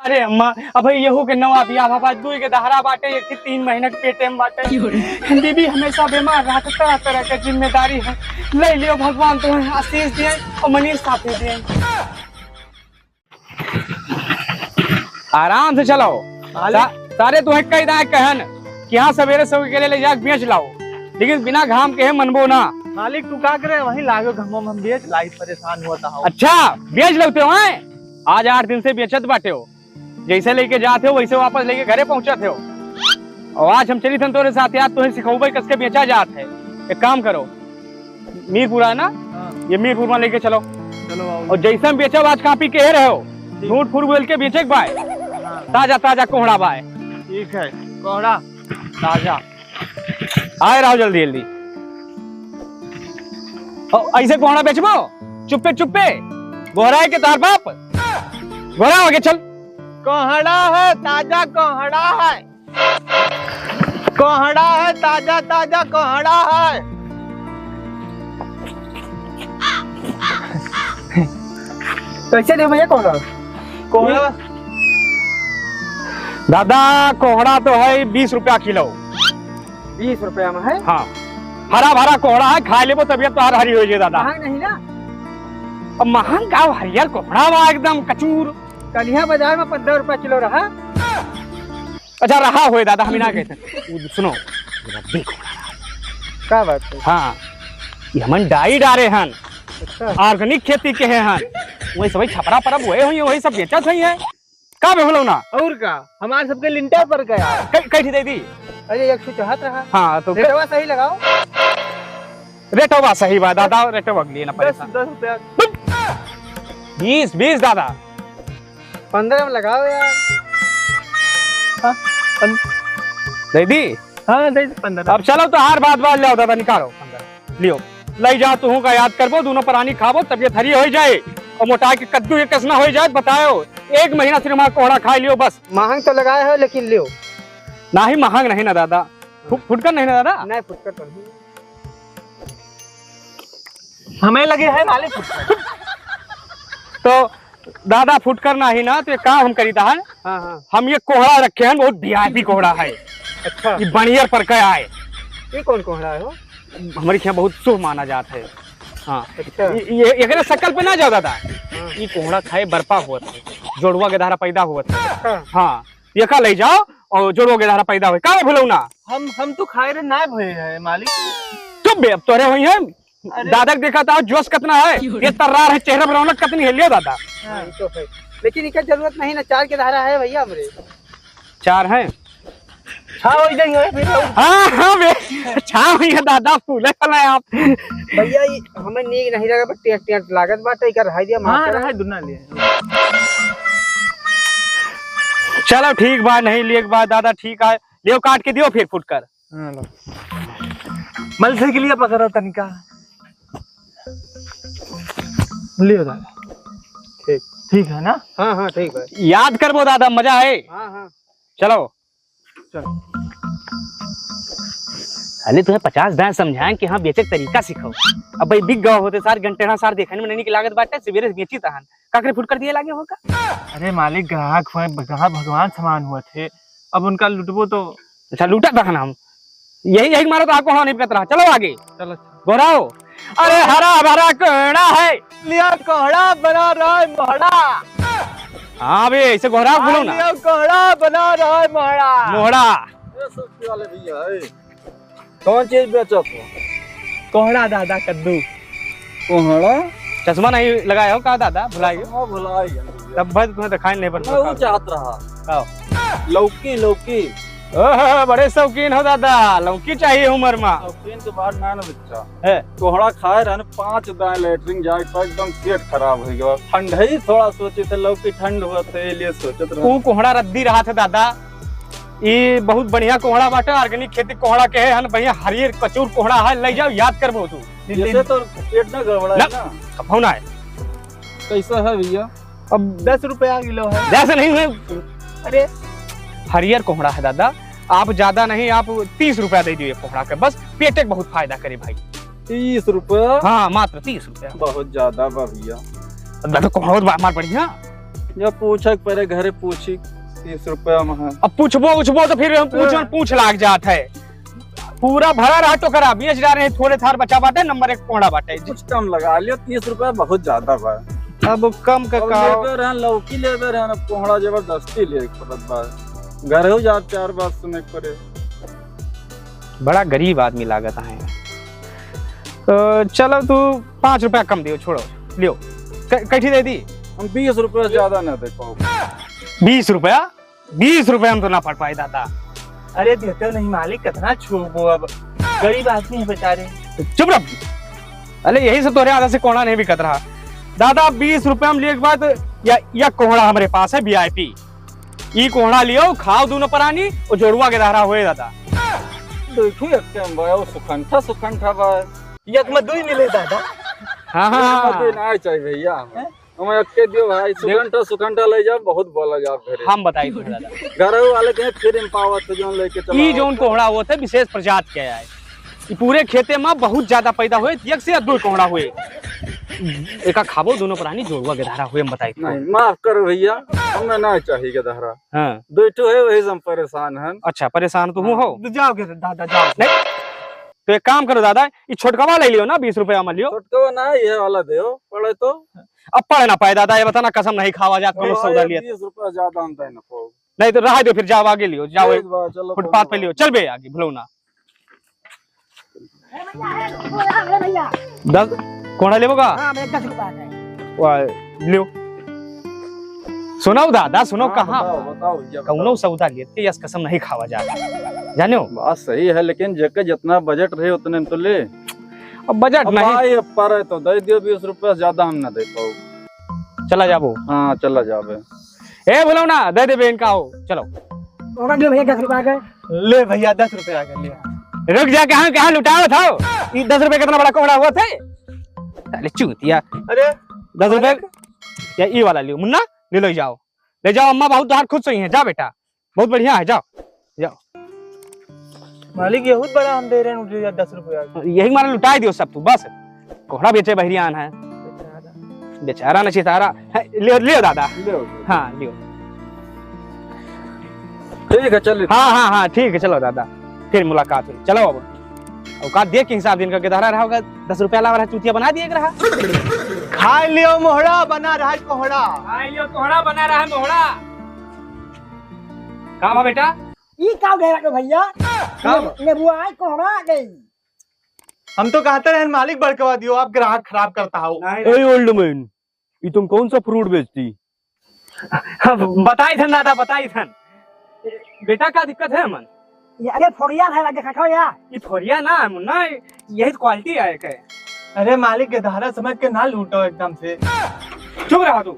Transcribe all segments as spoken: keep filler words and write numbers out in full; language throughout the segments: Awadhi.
अरे अम्मा, अबे यहू के नवा बियाह भा बा, दुई के दहरा बाटे, एक ठे तीन महीना के पेटे में बाटे। बीबी हमेशा बीमार रहत, तरह तरह के जिम्मेदारी है। ले लियो, भगवान तुम्हें आशीष दिए और मनीष साथे दिए। आराम से चलाओ। मालिक। सा-, सारे तुम्हें कई दाए कहन कि हाँ, सवेरे सवेरे के लिए ले जाके बेच लाओ, लेकिन बिना घाम के है मनबो ना। मालिक, तू का करे, वहीं लागो घमो में हम बेच लाई, परेशान हुआ था। अच्छा, बेच लेते हो, हैं? आज आठ दिन से बेचत बाटे हो, जैसे लेके जाते हो वैसे वापस लेके घरे पहुंचत हो। और आज हम चली थन तोरे साथ यार, तुम्हें सिखौबे कस के बेचा जात है। एक काम करो, मीरपुरा है ना? हाँ। ये मीरपुर में लेके चलो। चलो बाबू। और जैसे हम बेचब आज कॉपी के रहे हो, ठीक। झूठ फूट बोल के बेचे के बाय। हाँ। ताजा ताजा कोहड़ा बाय। ठीक है, कोहड़ा ताजा। आए रहो जल्दी जल्दी। और ऐसे कोहड़ा बेचबो? चुप्पे चुप्पे। गोहरा है के तार बाप? गोहरा आगे चल। कोहड़ा है, ताजा कोहड़ा है। कोहड़ा है, ताजा ताजा कोहड़ा है। कैसे दे भैया कोहड़ा? कोहड़ा? दादा, कोहड़ा तो है बीस रुपया किलो। बीस रुपया में है? हाँ, हरा भरा कोहड़ा है, खाए लेबो तबियत तोहार हरी हो जाए दादा। महंग नहीं ना? अब महंग का, हरियर कोहड़ा बा एकदम कचूर। कलिया बाजार में पन्द्रह रुपया किलो रहा। अच्छा, रहा होए दादा, हम ही ना कहते। वो सुनो, रद्दी कोहड़ा। का बात है? हाँ, ये हमन डाई डारे हन। अच्छा। Organic खेती के हैं हन। वही सभी छपरा परब हुए हुई, वही सब बेचत हुई है। का बे भुलौना? और का? हमार सबके लिंटर पर गया। कई, कई ठी दे दी? अरे, एक ठो चाहत रहा। हाँ, तो रेटवा सही लगाओ। रेटवा सही बा दादा, रेटवा के लिए ना दस, परेशान। दस रुपया। बीस, बीस दादा। पन्द्रह में लगाओ यार। हाँ, पन-, दे दी? हाँ, दे दी पन्द्रह। अब चलो तो हार बात बात ले आओ दादा, निकालो पन्द्रह। लियो, लई जा, तुहू का याद करबो, दोनों परानी खाबो, तबियत हरी होई जाए और मोटाई के कद्दू के कसना होई जाए, बतायो, एक महीना सिर्फ हमारा कोहड़ा खाई लियो बस। महंग तो लगाए हो, लेकिन लियो। नाही, महंग नहीं ना दादा, फु-, फुटकर नहीं ना दादा? नहीं, फुटकर तो नहीं। हमें लगे है मालिक फुटकर। तो दादा फुटकर नाही ना, तो एक काम हम करी था, हाँ, हाँ। हम ये कोहड़ा रखे हैं, बहुत V I P कोहड़ा है। अच्छा। ये बनियर पर का आए। ये कौन कोहड़ा है हो? हमारे यहाँ बहुत शुभ माना जात है। हाँ। अच्छा। ये, ये, एकरे शकल पे ना जाओ दादा। हाँ। ये कोहड़ा खाए बरपा हुआ था, जोड़वा के धारा पैदा हुआ था। अच्छा। हाँ, ये का ले जाओ और जोड़वा के धारा पैदा हुए। का भुलौना? हम, हम तो खाए रहे ना भये है मालिक। चुप बे, अब तोरे हुई है। अरे। दादा के देखा था, जोश कितना है, ये तर्रार है, चेहरा पर रौनक कितनी है, लियो दादा। हाँ, ये तो है। लेकिन इनका जरूरत नहीं ना, चार के धारा है भैया हमरे। चार हैं? छा हो जाएंगे फिर। हाँ, हाँ बे, छा हुई है दादा, फूले वाला है आप। भैया, ये हमें नीक नहीं लगा, पर टेंट, टेंट लागत बाटे, इकर रहाई दिया, माफ हाँ, करो। रहाई दुना लिए। चलो ठीक बा, नहीं लिए के बाद दादा ठीक है, लियो काट के दियो फिर फुटकर। हाँ, लो। मल से के लिए पकड़ो तनिका। लियो दादा। ठीक। ठीक है ना? हाँ, हाँ, ठीक बा। याद करबो दादा, मजा आए। हाँ, हाँ। चलो। चलो। अरे तुम्हें पचास दाएं समझाएं कि हाँ बेचे के तरीका सीखो। अब भाई बिक गवा होते सार, घंटे ना सार देखने में नहीं लागत बाटे, सवेरे से बेची तहन। का करे फुटकर दिए लागे हो का? अरे मालिक, ग्राहक हुए, ग्राहक भगवान समान हुआ थे, अब उनका लुटबो तो। अच्छा, लूटा तहन हम। यही, यही मारो तो आपको हाँ नहीं पकड़ रहा। चलो आगे। चलो। गोहराओ। अरे हरा भरा कोहड़ा है। लिया कोहड़ा बना रहा है मोहड़ा। हाँ बे, ऐसे गोहराओ बोलो ना। लिया कोहड़ा बना रहा है मोहड़ा। मोहड़ा। ए सब्जी वाले भैया, ए। कौन चीज बेचत हो? कोहड़ा दादा, कद्दू। कोहड़ा? चश्मा नहीं लगाए हो का दादा? भुलाए हो? चश्मा भुलाए गए। तब भाई तुम्हें दिखाई नहीं पड़ता मैं वो का? चाहत रहा। का? लौकी, लौकी। ओहो, बड़े शौकीन हो दादा, लौकी चाहिए उम्र में। शौकीन के बाद ना ना बच्चा। है। कोहड़ा खाए रहन, पाँच दाएं लेटरिन जाए तो एकदम पेट खराब हो गया। ठंड है ही, थोड़ा सोचे थे लौकी ठंड हुआ थे, ये लिए सोचत रहे। वो कोहड़ा रद्दी रहा था दादा, ई बहुत बढ़िया कोहड़ा बाटे, organic खेती कोहड़ा के है, हन बढ़िया हरियर कचूर कोहड़ा है, ले जाओ, याद करबो तू। जैसे तो पेट ना गड़बड़ा है ना, ना? कभो ना है। कैसा है भैया? अब दस रुपया किलो है। जैसे नहीं है। अरे। हरियर कोहड़ा है दादा, आप ज्यादा नहीं, आप तीस रुपया दे दिए कोहड़ा के, बस पेटे के बहुत फायदा करे भाई। तीस रुपया? हाँ, मात्र तीस रुपया। बहुत ज्यादा बा भैया। दादा कोहड़ा बा-, मार बढ़िया। जब पूछे के परे घरे पूछी, तीस रुपया में है। अब पूछबो उछबो तो फिर हम पूछ, हाँ। पूछ लाग जात है। पूरा भरा रहा टोकरा, बेच डारे हैं, थोड़े थार बचा बाटे, नंबर एक कोहड़ा बाटे। कुछ कम लगा लियो, तीस रुपया बहुत ज्यादा बा। अब कम का अब का? लेबे रहन, लौकी लेबे रहन, अब कोहड़ा जबरदस्ती ले पड़त बा। घरे हो जात चार बात सुने के परे। बड़ा गरीब आदमी लागत है। तो चलो तू पाँच रुपया कम दियो, छोड़ो, लियो। क-, कैठी दे दी? हम बीस रुपया ज्यादा ना दे पाओ। बीस रुपया? बीस रुपया हम तो ना पड़ पाए दादा। अरे देते नहीं मालिक, कितना छुबो अब, गरीब आदमी है बेचारे। चुप रह। अरे यही से तोरे आदत से कोहड़ा नहीं बिकत रहा दादा। बीस रुपया हम लिए के बाद या, या कोहड़ा हमारे पास है वी आई पी। ई कोहड़ा लियो, खाओ दोनों परानी, और जोड़ुआ के दहरा होए दादा। देखो एक टाइम बा, वो सुखंठा, सुखंठा बा। एक में दुई मिले दादा। हाँ, हाँ, एक में हाँ। दुई ना चाहिए भैया हमें। हैं? हमें एक के दियो भाई, देख। सुखंठा, सुखंठा ले जाओ, बहुत बोला जाओ घरे। हम बताई तुम्हें दादा। घर वाले के फिर हम पावत तो जोन लेके चला ई आओ। जोन कोहड़ा होत है, विशेष प्रजाति के है। ई पूरे खेते में बहुत ज्यादा पैदा होए, एक से या दो कोहड़ा होए। एका खाबो दोनों परानी, जोड़ुआ के दहरा होए, हम बताई तुम्हें। नहीं, माफ करो भैया, हमें ना चाहिए के दहरा। हाँ। दो ठो है, वही से हम परेशान हन। अच्छा, परेशान तो हूँ हाँ। हो। तो जाओ के दादा, जाओ। नहीं, तो एक काम करो दादा, ई छोटकवा ले लियो ना, बीस रुपया में लियो। छोटकवा ना, ये वाला दे, पड़े तो। अब पड़े ना पाए दादा, ये बता ना, कसम नहीं खावा जात, कोनो हाँ, सौदा ये लिया। बीस रुपया ज्यादा हम दे ना पाओ। नहीं तो रहा दे, फिर जाओ आगे लियो, जाओ ठीक बा, चलो, फुटपाथ पे लियो, चल बे आगे, भुलौना। ए भैया, ए भैया, ए भैया। दस, कोहड़ा लेबो का? हाँ, मैं दस रुपया का है। वाह, लियो। सुनाओ दादा, सुनाओ, हाँ, कहाँ? बताओ, बताओ, भैया, कौनो बताओ। सौदा लेते यस कसम नहीं खावा जाता। जानो? बात सही है, लेकिन जेके जितना बजट रहे उतने में तो ले। अब बजट अब नहीं। भाई, अब पर है तो दे दियो, बीस रुपया से ज्यादा हम ना दे पाओ। चला जाबो। हाँ, चला जाबे। ए, भुलौना, दे देबे इनका हो, चलो। ओका दियो भैया दस रुपया के। ले भैया, दस रुपया के ले। रुक जा, कहाँ, कहाँ लुटावत हो? ई दस रुपया कितना बड़ा कोहड़ा होत है? साले चूतिया। अरे, दस रुपया मालिक। या ई वाला लियो, मुन्ना, ले लो, जाओ। ले जाओ, अम्मा बहुत तोहार खुश हुई हैं। जा बेटा, बहुत बढ़िया है, जाओ, जाओ। मालिक, यहूद बड़ा हम दे रहे हैं, उठे जा दस रुपया। यही मारे लुटाई दियो सब तू, बस। कोहड़ा बेचे बहरियान है। बेचारा। बेचारा न चितारा। है, लियो, लियो दादा। लियो। हाँ, लियो। ठीक है, चलिए। हाँ, हाँ, हाँ, ठीक है, चलो दादा, फिर मुलाकात हुई। चलो अब। औकात देख के हिसाब दिन का गिदहरा रहा होगा, दस रुपया लावा रहा, चूतिया बना दिए रहा। खाए लियो मोहड़ा, बना रहा है कोहड़ा। खाए लियो कोहड़ा, बना रहा है मोहड़ा। का बा बेटा? ई का गया के भैया? का बा? ने-, नेबुआ आई कोहड़ा आ गई। हम तो कहते रहन मालिक बड़कवा दियो, आप ग्राहक खराब करता हो। नहीं, ए ओल्ड मैन, ये तुम कौन सा फ्रूट बेचती? हाँ, बताई थन दादा, बताई थन। बेटा, का दिक्कत है मन? ये, अरे, फोड़िया है, देखा खाओ या। ये फोड़िया ना है मुन्ना, यही तो क्वालिटी है के। अरे मालिक, गधारा समझ के ना लूटो एकदम से। चुप रहा तू।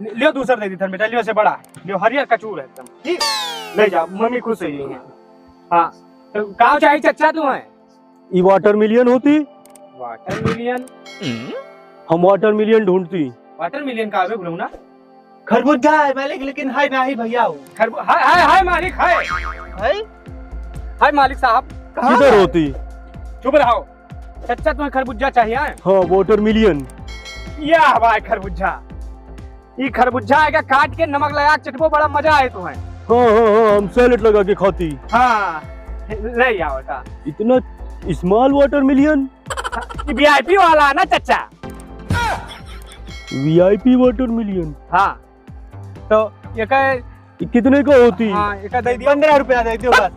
लियो दूसर दे दी थन बेटा, लियो से बड़ा, लियो हरियर कचूर है एकदम। ठीक, ले जाओ, मम्मी खुश हुई है। हाँ, तो का चाहिए चच्चा तू है? ई वाटरमेलन होती? वाटरमेलन? हम वाटरमेलन ढूंढती। वाटरमेलन का आवे बोलो ना? खरबूजा है मालिक, लेकिन है नाही भैया हो। खरबू-, हाय, हाय, हाय मालिक, हाय। हाय? हाय मालिक साहब। कहाँ किधर है? होती? चुप रहो। चच्चा तुम्हें खरबूजा चाहिए, हाँ? हाँ, वाटरमेलन। या भाई खरबूजा। ई खरबूजा है क्या? काट के नमक लगा के चटबो, बड़ा मजा आए तुम्हें। हाँ, हाँ, हाँ, हम सैलेड लगा के खाती। हाँ, ले आओ बेटा। इतना small watermelon? V I P वाला है ना चच्चा? V I P watermelon. हाँ, तो ये कहे ये कितने का होती? हाँ, एका दे दियो। पन्द्रह रुपया दे दियो बस।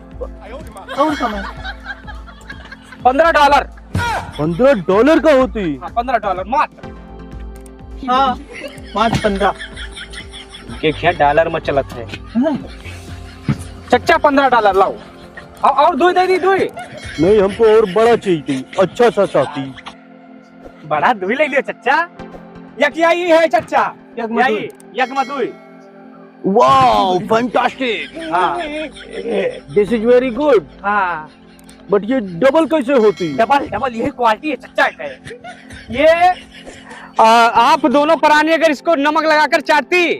और कम है। पन्द्रह डॉलर। पन्द्रह डॉलर का होती? हाँ, पन्द्रह डॉलर मात्र। हाँ, पाँच पन्द्रह। के क्या डॉलर में चलत है? हाँ। चच्चा, पन्द्रह डॉलर लाओ। और, और दुई दे दी, दुई। नहीं, हमको और बड़ा चाहिए, अच्छा सा चाहती। बड़ा दुई ले लियो चच्चा। यक या ई है चच्चा। यक मा या दुई। ई, यक मा दुई। Wow, fantastic! हाँ। This is very good। हाँ। But ये डबल कैसे होती? डबल, डबल, यही क्वालिटी है चच्चा का है। ये, आ, आप दोनों परानी अगर इसको नमक लगाकर चाटती,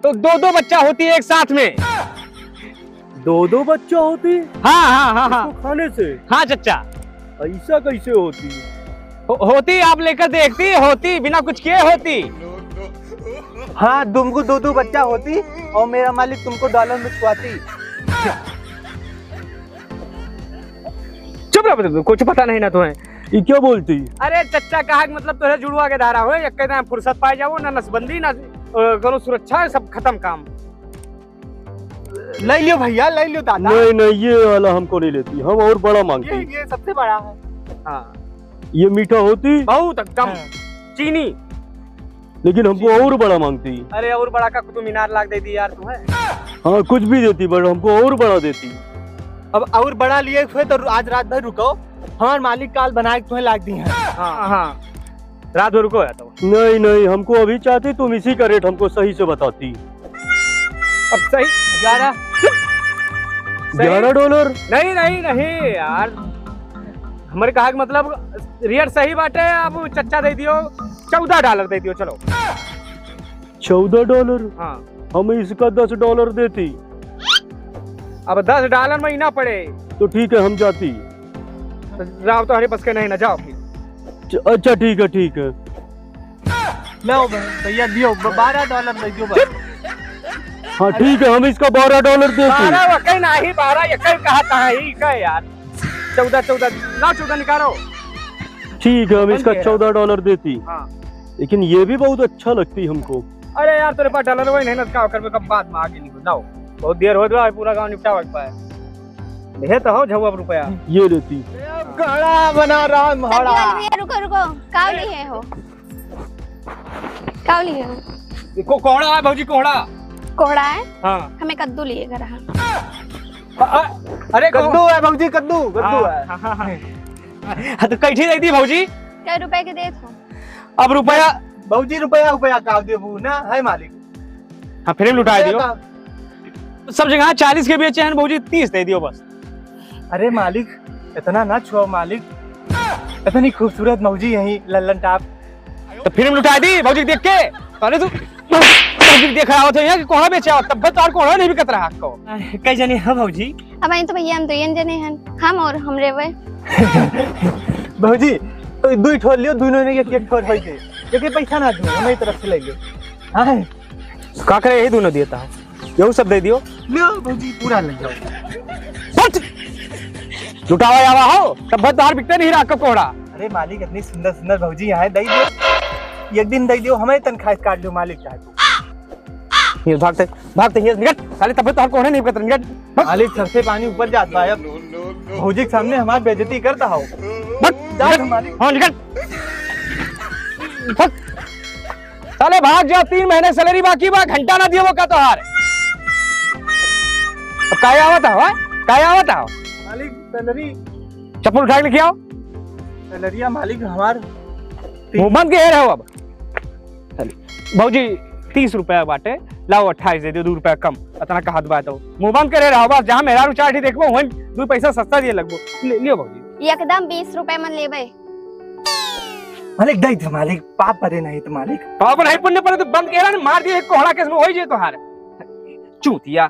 तो दो दो बच्चा होती है एक साथ में। दो दो बच्चा होती? हाँ, हाँ, हाँ, हाँ। इसको खाने से? हाँ, चच्चा। ऐसा कैसे होती? हो-, होती, आप लेकर देखती, होती, बिना कुछ किए होती। हाँ, तुमको दो दो बच्चा होती और मेरा मालिक तुमको डॉलर में खुआती। चुप रहो, कुछ पता नहीं ना तुम्हें। ये क्या बोलती? अरे चच्चा कहा कि मतलब तोहरे जुड़वा के धारा होए, एक ना फुर्सत पाए जाओ, ना नसबंदी, ना, अ, कोनो सुरक्षा, सब खत्म काम। ले लियो भैया, ले लियो दादा। नहीं, नहीं, ये वाला हमको नहीं लेती, हम और बड़ा मांगती। ये, ये सबसे बड़ा है। हाँ। ये मीठा होती? बहुत एकदम। हाँ। चीनी। लेकिन हमको और बड़ा मांगती। अरे और बड़ा का कुतुब मीनार लाग देती यार तुम्हें। हाँ, कुछ भी देती, but हमको और बड़ा देती। अब और बड़ा लिए हुए तो आज रात भर रुको, हमार मालिक काल बनाए के तुम्हें लाग दी है। हाँ, हाँ। रात भर रुको या तो। नहीं, नहीं, हमको अभी चाहती, तुम इसी का रेट हमको सही से बताती। अब सही ग्यारह। सही? ग्यारह डॉलर? नहीं, नहीं, नहीं यार, हमारे कहा के मतलब रेट सही बाटे। अब चच्चा दे दियो, चौदह डॉलर दे दियो, चलो। चौदह डॉलर? हाँ। हम इसका दस डॉलर देती। अब दस डॉलर में ही ना पड़े। तो ठीक है, हम जाती। तो जाओ, तो हरे बस के नहीं ना, जाओ फिर। च-, अच्छा, ठीक है, ठीक है। लो बे, भैया दियो, ब-, बारह डॉलर दे दियो बस। हाँ, ठीक है, हम इसका बारह डॉलर देती। बारह वो कहीं नहीं, बारह ये कहीं कहा था, ये क्या यार? चौदह, चौदह, लाओ, चौदह निकालो। ठीक है, हम इसका चौदह डॉलर देती। हाँ। लेकिन ये भी बहुत अच्छा लगती हमको। अरे यार, तेरे पास डॉलर वही नहीं ना, का करबे, कब बाद में आगे निकल जाओ। बहुत देर हो गया है, पूरा गांव निपटावे के पाए। ये तो हो झउआ रुपया। ये लेती। कोहड़ा बना रहा है, मोहड़ा। भैया, रुको, रुको, काव लिए हो? काव लिए हो? को-, कोहड़ा है भौजी, कोहड़ा। कोहड़ा है? हाँ। हमें कद्दू लिए घर है। अ-, अ-, अरे कद्दू को- है भौजी, कद्दू, कद्दू हाँ, है। हाँ, हाँ, हाँ। हाँ, तो कैठी दे दी भौजी? कै रुपए के देत हो? अब रुपया भौजी, रुपया, रुपया का देबू ना, है मालिक। हाँ, फिर लुटा रुपया दियो। का? सब जगह चालीस के बेचे हैं भौजी, तीस दे दियो बस। अरे मालिक, इतना ना छुआओ मालिक, इतनी खूबसूरत भौजी यहीं लल्लन टाप। तो फिर लुटा दी भौजी देख के। पहले तू भौजी देख रहा हो तो यहाँ कि कोहड़ा बेचा हो, तब तो और कोहड़ा नहीं बिकत रहा को। कई जने हो भौजी? अब आई तो भैया हम दुइयन जने हन, हम और हमरे वे। भौजी, तो दुई ठोर लियो, दुइनों ने एक, एक ठोर होई के। एक पैसा ना दो, हमारी तरफ से ले लियो। हाँ। का करे यही दुइनों देता हो? यहू सब दे दियो। लियो भौजी, पूरा ले जाओ। हट! लुटावा आवा हो, तब भर तोहार बिकते नहीं रहा कोहड़ा। अरे मालिक, इतनी सुंदर सुंदर भौजी यहाँ है, दे दियो। एक दिन दे दियो, हमारी तनख्वाह काट लियो मालिक चाहे तो। ये भागते, भागते, ये निकट, साले तब तो हर कोने नहीं पकड़, निकट। भाग। मालिक, सर से पानी ऊपर जात बा, अब भौजी के सामने हमार बेइज्जती करता हो। भाग, जा निकट। मालिक। हाँ, निकट। भाग। साले भाग जा, तीन महीने सैलरी बाकी बा, घंटा ना दियो वो का तोहार। अब काहे आवत हो, हाँ? काहे आवत हो? मालिक, सैलरी। चप्पल उठा के लेके आओ। सैलरिया मालिक हमार। मुंह बंद के रहो अब। चल, भौजी, तीस रुपया बाटे, लाओ अट्ठाईस दे दियो, दो रुपया कम, इतना कहत बा तो। मुंह बंद करे रहो बस, जहाँ मेहरारू चार ठी देखबो, वहीं दो पैसा सस्ता दिए लगबो। ले, लियो भौजी। एकदम बीस रुपया मन लेबे। मालिक, दे दे मालिक, पाप परे नहीं तो मालिक। पाप नहीं पुण्य परे तो बंद के रहा, मार दिए एक कोहड़ा केस में होई जे तोहार। चूतिया।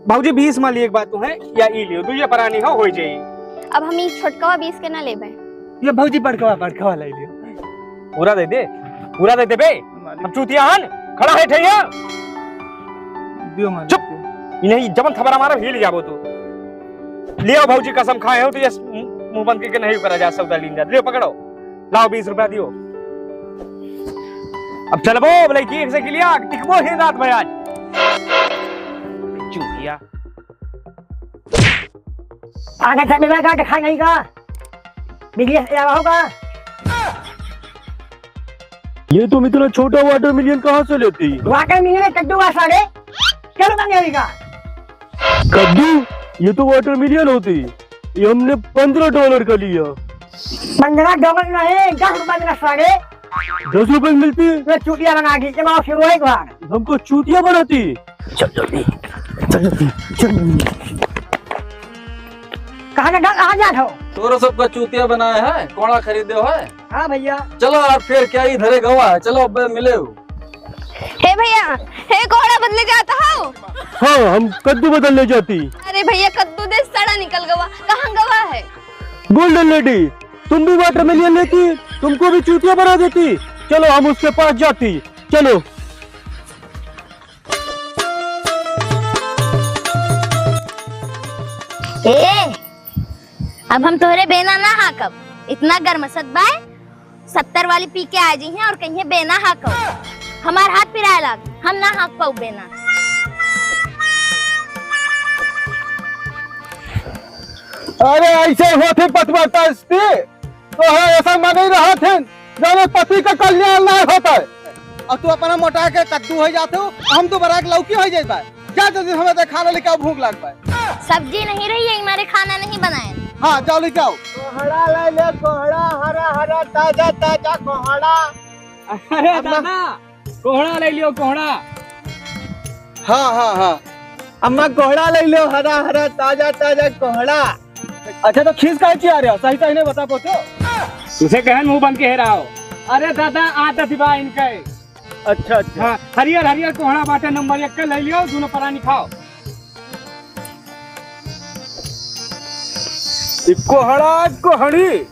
भौजी, बीस मा लिए एक बात तू है, या ई लियो, दुइये परानी हो, होई जाई। अब हम ई छोटकवा बीस के ना लेबे। ये भौजी बड़कवा, बड़कवा ले लियो। पूरा दे दे, पूरा दे दे बे। मालिक। हम चूतिया हन, खड़ा है ठैया। दियो मालिक, चुप। दियो। ई नहीं, जबन थपरा मारब, हिल जाबो तू। लियो भौजी, कसम खाए हो तो ये मुंह बंद करके नहीं करा जा, सौदा लीन जा। लियो, पकड़ो। लाओ, बीस रुपया दियो। अब चलबो, अब लड़की एक से के लिए आग टिकबो ही रात में आज। चूतिया। आगे से मिला का दिखा नहीं का? बिजली से आवा होगा? ये तुम इतना छोटा वाटरमेलन कहाँ से लेती? वाटरमेलन में कद्दू का सारे, क्या बता नहीं का? कद्दू? ये तो वाटरमेलन होती। ये हमने पन्द्रह डॉलर का लिया। पन्द्रह डॉलर नहीं, दस रुपए में सारे। दस रुपए में मिलती है? ये चूतिया बना दी, जब आओ फिर वही बार। हमको चूतिया बनाती? चल जल्दी, चल जल्दी, चल जल्दी। कहाँ जा, कहाँ जा हो? तोरो सबका चूतिया बनाया है, कोड़ा खरीदे हो है? हाँ भैया। चलो यार, फिर क्या ही धरे गवा है, चलो अब मिले हो। हे भैया, हे कोहड़ा बदले जाता हो? हाँ, हम कद्दू बदलने जाती। अरे भैया, कद्दू दे सड़ा निकल गवा, कहाँ गवा है? Golden lady, तुम भी वाटरमेलन लेती, तुमको भी चूतिया बना देती। चलो, हम उसके पास जाती, चलो। ए, अब हम तोहरे बेना ना हाँकब। इतना गरमसत बाय, सत्तर वाली पी के आ जइहें और कहिहें बेना हाँकब। हमार हाथ पिराए लाग, हम ना हाँक पाउब बेना। अरे ऐसे होत ही पतिव्रता स्त्री, तोहरा ऐसा मनई रहत हैं, जौने पति का कल्याण ना होत है। और तू अपना मोटा के कद्दू होइ जात हो, हम तो बड़ा के लौकी होइ जात बा। जा जल्दी हमें देखा ले, का भूख लाग बा। सब्जी नहीं रही है, हमारे खाना नहीं बनाए। हाँ, जाओ ले जाओ। कोहड़ा ले ले, कोहड़ा, हरा हरा, ताजा ताजा कोहड़ा। अरे अम्मा। दादा, कोहड़ा ले लियो, कोहड़ा। हाँ, हाँ, हाँ। अम्मा, कोहड़ा ले लियो, हरा हरा, ताजा ताजा कोहड़ा। अच्छा, तो खीस काहे चिया रहे हो? सही सही नहीं बता पाते हो। तुसे कहन मुंह बन के हे रहा हो। अरे दादा, आदत बा इनके। अच्छा, अच्छा। हाँ, हरियर हरियर कोहड़ा बाटे, नंबर एक के, ले लियो, दोनों परानी खाओ। ई कोहड़ा, कोहड़ी,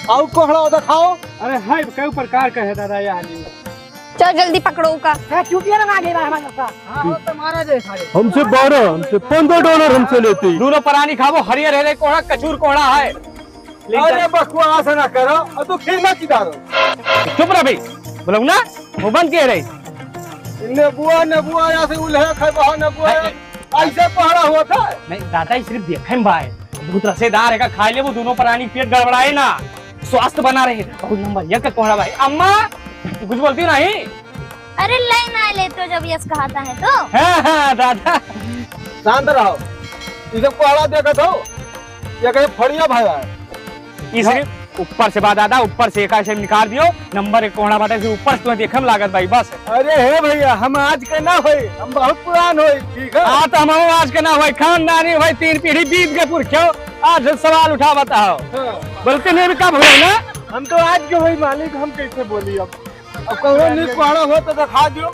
आउ कोहड़ा दिखाओ। अरे है, कई प्रकार का है दादा, ये हाली। चल जल्दी पकड़ो का। है, चुटिया लगा दे रहा है हमारे साथ। हाँ, वो तो मारा दे सारे। हमसे बारह, हमसे पन्द्रह डॉलर हमसे लेते। दोनों परानी खाबो, हरियर हरियर कोहड़ा, कचूर कोहड़ा है। ले अरे जा। बकवास ना करो, अब तू खीर ना चिदारो। चुप रह भाई, बोलौना, मुंह बंद के रही। नेबुआ, नेबुआ, यहाँ से उल्हे खाए, वहाँ नेबुआ, है, है। ऐसे पहरा हुआ था। नहीं, दादा, ये सिर्फ देखे में भाई, बहुत रसेदार है, का खाए ले वो दोनों परानी पेट गड़बड़ाए ना, स्वास्थ्य बना रहे। बहुत नंबर एक का कोहड़ा भाई। अम्मा, तू कुछ बोलती नहीं? अरे ले ना ले तो, जब यस कहता है तो। हाँ, हाँ, दादा। शांत रहो। ई सब कोहड़ा देखत हो? ये कहीं फड़िया भाई है। ई सिर्फ ऊपर से बा दादा, ऊपर से एका से निकाल दियो, नंबर एक कोहड़ा बाटे, से ऊपर से तुम्हें देखे में लागत भाई, बस। अरे हे भैया, हम आज के ना होई, हम बहुत पुरान होई, ठीक है? हाँ, तो हम आज के ना होई, खानदानी भाई, तीन पीढ़ी बीत के पुरखियो, आज सवाल उठा बताओ। हाँ। बोलते नहीं, कब होई ना? हम तो आज के होई मालिक, हम कैसे बोली अब? अब कौनो नीक कोहड़ा हो तो दिखा दियो।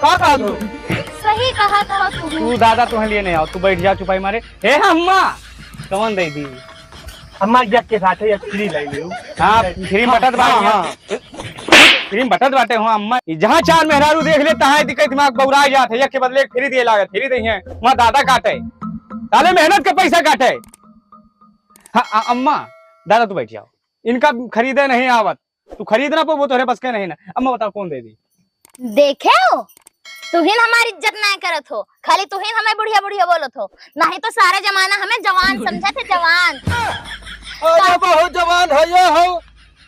का कहा तू? सही कहा था तू। तू दादा तुहे लिए नहीं आओ, तू बैठ जा चुपाई मारे। हे अम्मा, कौन दे दी? अम्मा जग के साथ है, एक फ्री ले लियो। हाँ, फ्री बटत बा, हाँ, हाँ। फ्री बटत बाटे हो अम्मा। जहाँ चार मेहरारू देख ले, तहाँ दिक्कत दिमाग बौरा जात है, एक के बदले एक फ्री दिए लागत, फ्री दे हैं। वहाँ दादा काटे। साले मेहनत के पैसा काटे। हाँ, अ-, अम्मा, दादा तू बैठ जाओ। इनका खरीदे नहीं आवत। तू खरीद ना पाबो, तोहरे बस के नहीं ना। अम्मा बताओ कौन दे दी? देखे हो, तुहिन हमारी इज्जत ना करत हो, खाली तुहिन हमें बुढ़िया बुढ़िया बोलत हो, नहीं तो सारा जमाना हमें जवान समझत है, जवान। अरे बहुत जवान है ये हो,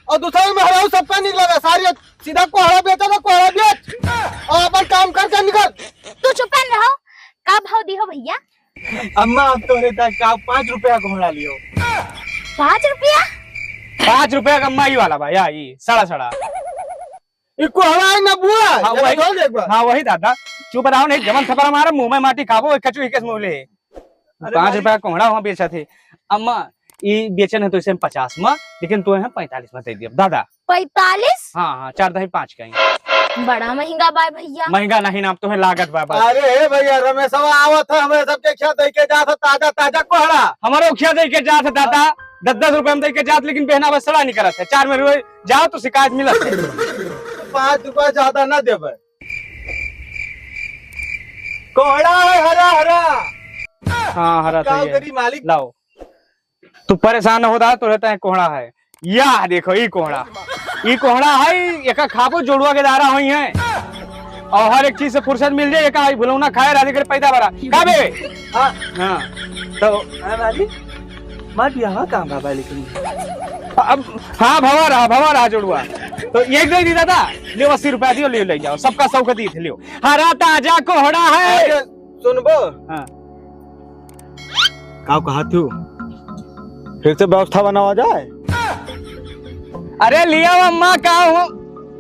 और दूसरा ही मेहरारू सबका निकल गया, सारी सीधा कोहड़ा बेचा ना, कोहड़ा बेच, और अपन काम करके निकल। तू चुपन रहो, का भाव दी हो भैया? अम्मा, हम तोरे तक का पाँच रुपया का घोड़ा लियो। पाँच रुपया? पाँच रुपया का अम्मा, ई वाला बा, या ई, सड़ा सड़ा। ई कोहड़ा है ना बुआ? हाँ, ये वही, बताओ ना एक बार। हाँ, वही दादा। चुप रहो, नहीं, जवन थपरा मारा, मुँह में माटी खाबो, एक कचू एक मुँह ले। अरे पाँच भाई। रुपया का कोहड़ा वहाँ बेचत है। अम्मा, ई बेचन है तो इसे हम पचास में, लेकिन तो हम पैंतालीस में दे दिया, दादा। पैंतालीस? हाँ, हाँ, चार दही पाँच का ही। बड़ा महंगा बा भैया। महंगा नहीं ना, अब तुम्हें लागत बा बस। अरे हे भैया, रमेशवा आवत है, हमें सबके खेत दे के जात है, ताजा ताजा कोहड़ा। हमारे खेत दे के जात है दादा, दस दस रुपए में दे के जात, लेकिन बहना बस सड़ा नहीं करत है। चार में रुपए जाओ तो शिकायत मिलत है। पाँच रुपया ज्यादा ना देबे। कोहड़ा है हरा हरा। हाँ, हरा का तो ये। करी मालिक? लाओ। तू परेशान हो दा, तो रहता है कोहड़ा है। या देखो, ई कोहड़ा, ई कोहड़ा है, एका खाबो जोड़ुआ के दारा होई है। और हर एक चीज से फुर्सत मिल जाए, एका आई भुलौना खाए, राधे करे पैदा बरा। का बे? हाँ। हाँ। तो हाँ, मालिक, मार दिया, हाँ, काम बाबा, लेकिन अब, हाँ, भवा रहा, भवा रहा जोड़ुआ। तो एक दे दी दादा, ले अस्सी रुपया दियो, ले, ले जाओ, सबका सौ का दी थे, लियो। हरा ताजा कोहड़ा है। अरे, सुनबो? हाँ। का कहा तू? फिर से व्यवस्था बनावा जाए? अरे लिया अम्मा, का हो?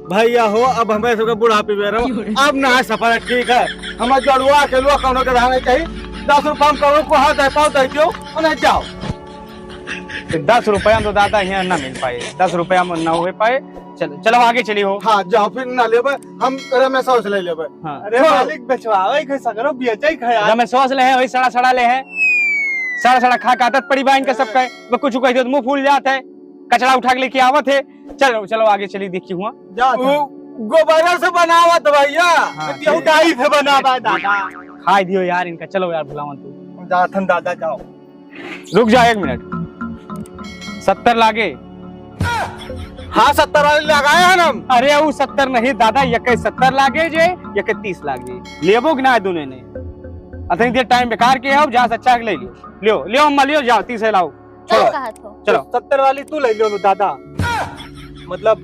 भैया हो, अब हमें सबके बुढ़ापे में रहो, अब ना है सफर, ठीक है? हमारे जड़ुआ के लोग कौनो के रहना चाहिए, दस रुपया हम कौनो को हाथ दे पाओ, दे दो, और नहीं जाओ। तो दस रुपया में तो दादा यहाँ ना मिल पाए, दस रुपया में ना हो पाए। चल, चलो आगे चली हो। हाँ, जाओ फिर ना लेबे, हम रमेशवा से ले लेबे। हाँ। अरे हाँ। मालिक, बेचवावे के सगरो बेचे के है यार। रमेशवा से ले है, वही सड़ा सड़ा ले है, सड़ा सड़ा खा के आदत पड़ी बा इनका सबका। वो कुछ कह दो तो मुंह फूल जात है, कचरा उठा के लेके आवत है। चलो, चलो आगे चली, देखी हुआ। जा वो गोबरा से बनावत भैया। हाँ, केहू डाई से बनावा दादा। खाई दियो यार इनका, चलो यार भुलावन तू। जाथन दादा, जाओ। रुक जा एक मिनट। सत्तर लागे? हाँ, सत्तर वाली लगाए हैं हम। अरे, वो सत्तर नहीं दादा, यके सत्तर लागे जे, यके तीस लागे। लेबो कि ना दुने ने? अतनी देर टाइम बेकार के हो, जा सच्चा के ले लियो। लियो, लियो अम्मा, लियो, जाओ, तीस है लाओ। चलो। चलो। सत्तर वाली तू ले लियो दादा। मतलब,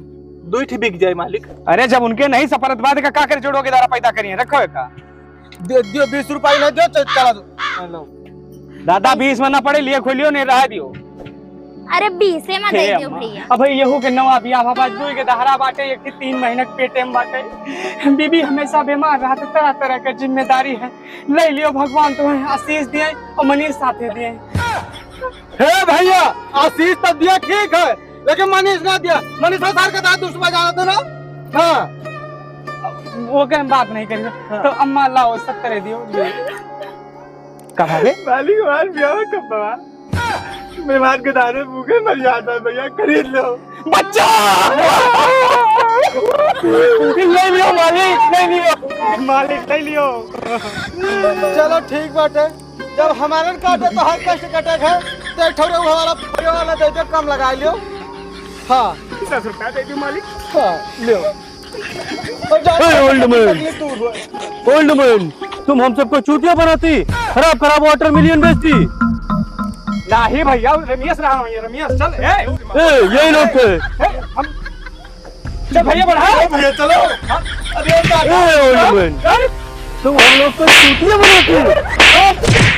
दुई ठी बिक जाए मालिक। अरे, जब उनके नहीं सपरत बाद का, का करे जोड़ो के दारा पैदा करिए, रखो एक का। दे दियो, बीस रुपया नहीं दियो, चल, चला दो। हेलो। दादा, बीस में ना पड़े, लिए खोलियो, नहीं रहा दियो। अरे, बीसे में दे हे दियो अम्मा। भैया। अब भाई, यहू के नवा बियाह बा, दुई के दहरा बाटे, एक ही तीन महीना के पेटे में बाटे। बीबी हमेशा बीमार रहत, तरह तरह के जिम्मेदारी है। ले लियो, भगवान तुम्हें आशीष दिए और मनीष साथे दिए। हे भैया, आशीष तो दिया ठीक है, लेकिन मनीष ना दिया। मनीष सार के दांत दुष्ट बजा देते ना। हाँ। वो के हम बात नहीं करेंगे। हाँ। तो अम्मा लाओ, सत्तर दियो। कब हवे? मालिक, हमार ब्याह कब बा? मेहमान के दाने भूखे मर जाता है भैया, खरीद लो। बच्चा! ले लियो मालिक, ले लियो। मालिक, ले लियो। चलो ठीक बाटे, जब हमारन काटे तो हर कष्ट कटे है, तो एक ठौरे हमारा परिवार वाला दे दे, कम लगा लियो। हाँ। दस रुपया दे दो मालिक। हाँ, लियो। ए, old man। Old man, तुम हम सबको चूतिया बनाती, खराब खराब watermelon बेचती। नहीं भैया, रमेश रहा हूँ, ये रमेश, चल, ए। ए, यही लोग थे। ए, हम, चल भैया, बढ़ा। ए, भैया, चलो। अरे, ए, old man, तुम हम लोग को चूतिया बनाती।